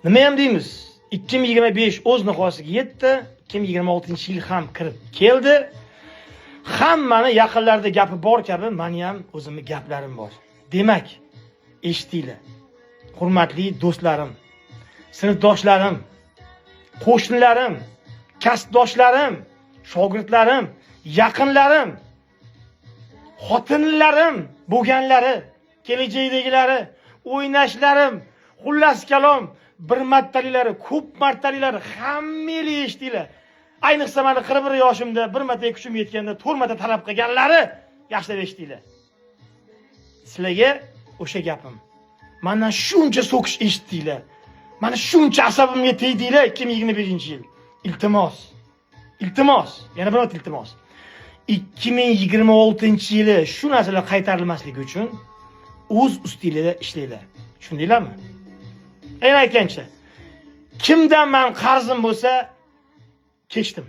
Nima ham deymiz? 2025 o'z nihoyasiga yetdi, 2026 yil ham kirib keldi. Hammani yaqinlarida gapi bor kabi, mani ham o'zimni gaplarim bor. Demak, eshitinglar. Hurmatli do'stlarim, sinfdoshlarim, qo'shnilarim, kasbdoshlarim, shogirdlarim, yaqinlarim, xotinlarim bo'lganlari, kelajakdagilari, o'ynashlarim, xullas kalom, bir martaliklari, ko'p martaliklari, hammanglar eshitinglar. Ayniqsa mani 41 yoshimda bir marta kuchim yetganda 4 marta talab qilganlari, yaxshilab eshitinglar. Sizlarga o'sha gapim. Mandan shuncha so'kish eshitdinglar. Mana shuncha asabimga tegdinglar 2025-yil. Iltimos. Iltimos. Yana bir marta iltimos. 2026-yili shu narsalar qaytarilmasligi uchun o'z ustinglarda ishlanglar. Tushundinglarmi? Ayni aytgancha, kimdan man qarzim bo'lsa, kechdim.